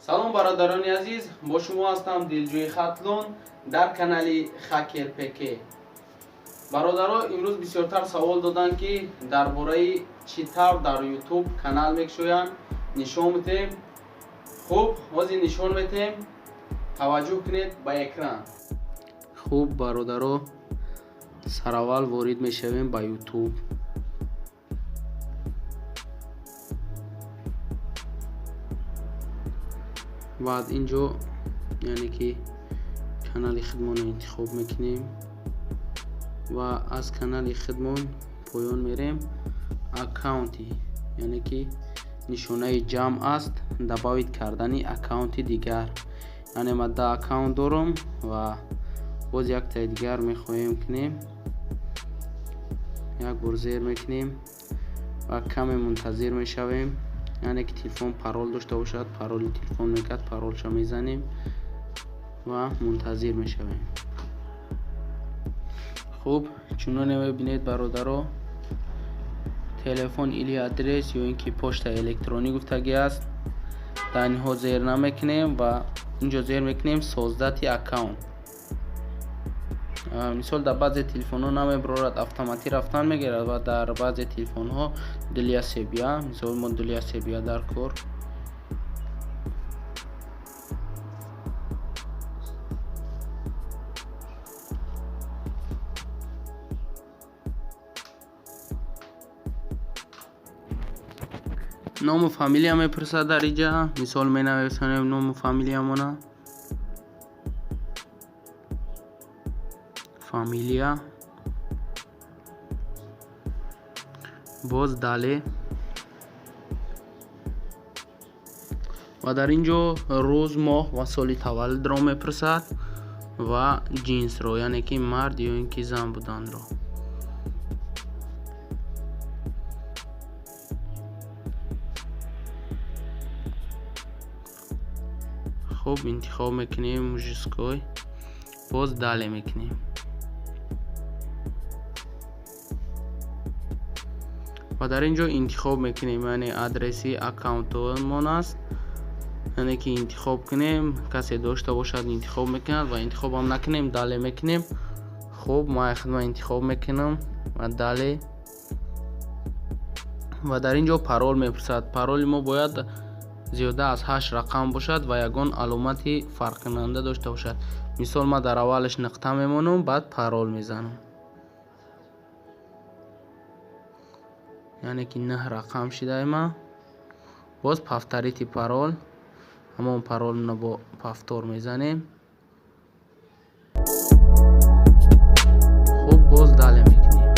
Салом, бародарони азиз, бо шумо ҳастам Дилҷӯи Хатлон дар канали Хакер ПК. Бародаро, имрӯз бисёртар савол доданд, ки дар бораи чӣ тавр дар YouTube канал мекушоянд, нишон медиҳем. Хуб, ҳозир нишон медиҳем, таваҷҷӯҳ кунед ба экран. Хуб, бародаро, сараввал ворид мешавем ба YouTube. Баъд инҷо, яъне ки канали худмонро интихоб мекунем ва аз канали худмон поён мерем, аккаунти, яъне ки нишонаи ҷамъ аст, добавить кардани аккаунти дигар. Яъне ман да аккаунт дорам ва боз яктаи дигар мехоҳем кунем. Як бор зер мекунем ва каме мунтазир мешавем, яъне ки телефон парол дошта бошад, пароли телефон мекард, паролша мезанем ва мунтазир мешавем. Хуб, чуноне мебинед, бародаро, телефон или адрес ё ин ки почтаи электронӣ гуфтагӣ аст. Дар инҳо зер намекунем ва инҷо зер мекунем создать аккаунт. Мисол, дар баъзе телефонҳо намебарорад, автоматӣ рафтан мегирад ва дар баъзе телефонҳо для себя. Мисол, мо для себя дар кор. Ному фамилия мепурсад дар иҷа. Мисол, менависонем ному фамилиямона, фамилия, боз далее ва дар ин ҷо рӯз, моҳ ва соли таваллудро мепурсад ва ҷинсро, яъне ки мард ё ин ки зан буданро. Хуб, интихоб мекунем мужской, боз далее мекунем ва дар ин ҷо интихоб мекунем, яъне адреси аккаунтмон аст, яъне ки интихоб кунем. Касе дошта бошад, интихоб мекунад ва интихобам накунем, далее мекунем. Хуб, ман худман интихоб мекунам ва далее. Ва дар ин ҷо парол мепурсад. Пароли мо бояд зиёда аз ҳашт рақам бошад ва ягон аломати фарқкунанда дошта бошад. Мисол, ман дар аввалаш нуқта мемонам, баъд парол мезанам, яъне ки нӯҳ рақам шидаема. Боз повторить пароль, ҳамон паролро бо повтор мезанем. Хуб, боз далее мекунем.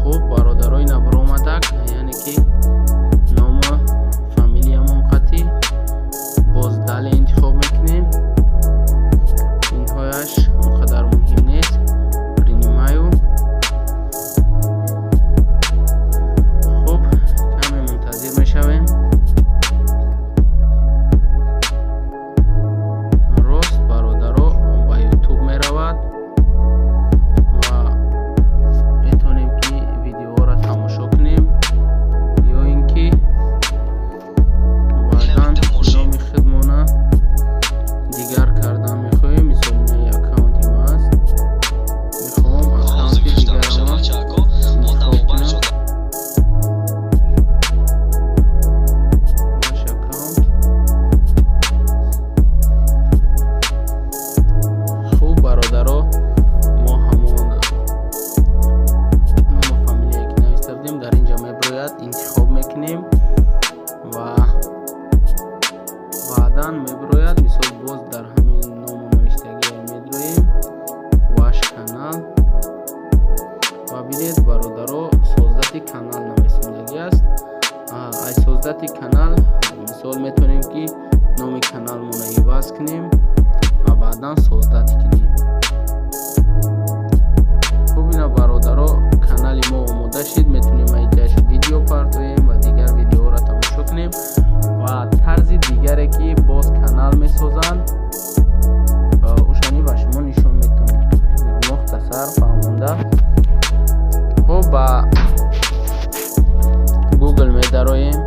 Хуб, бародарои, набаромадак, яъне ки ному фамилиямон қатӣ. Боз далее интихоб мекунем, инҳояш он қадар муҳим нест. Принимаю. Хуб, каме мунтазир мешавем. Рост, бародаро, ба Ютуб меравад ва метавонем ки видеоро тамошо кунем ё ин ки баъдан номи худмона дигар кардан мехоҳем. Мисол, инаи аккаунти ма аст, мехоҳам аккаунти дигарама интихоб кунам, ваш аккаунт. Хуб, бародаро, мо ҳамон ному фамилияе ки нависта будем, дар ин ҷо мебирояд, интихоб мекунем ва баъдан мебирояд. Мисол, боз дар ҳамин ному навиштагие медроем, ваш канал. Ва бинед, бародаро, создать канал нависондагӣ аст. Аз создать канал, мисол, метавонем ки номи каналмонро иваз кунем ва баъдан создать кунем. Хуб, ина, бародаро, канали мо омода шид. Метавонем айҷаш видео партоем ва дигар видеоҳоро тамошо кунем. Ва тарзи дигаре ки боз канал месозанд, ушани ба шумо нишон метавонем, мухтасар фаҳмонда. Хуб, ба Google медароем.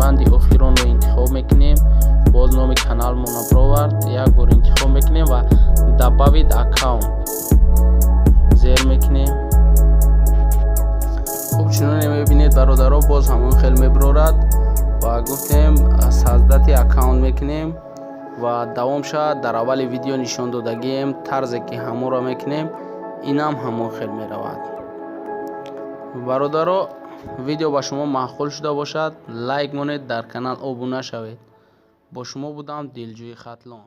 Банди охиронро интихоб мекунем. Боз номи каналмонро бировард, як бор интихоб мекунем ва «Добавить аккаунт» зер мекунем. Хуб, чуноне мебинед, бародаро, боз ҳамон хел мебирорад ва гуфтем, «Создать аккаунт» мекунем ва давом шавад. Дар аввали видео нишон додагием, тарзе ки ҳамонро мекунем, инам ҳамон хел меравад. Бародаро, видео ба шумо маъқул шуда бошад, лайк монед, дар канал обуна шавед. Бо шумо будам, Дилҷӯи Хатлон.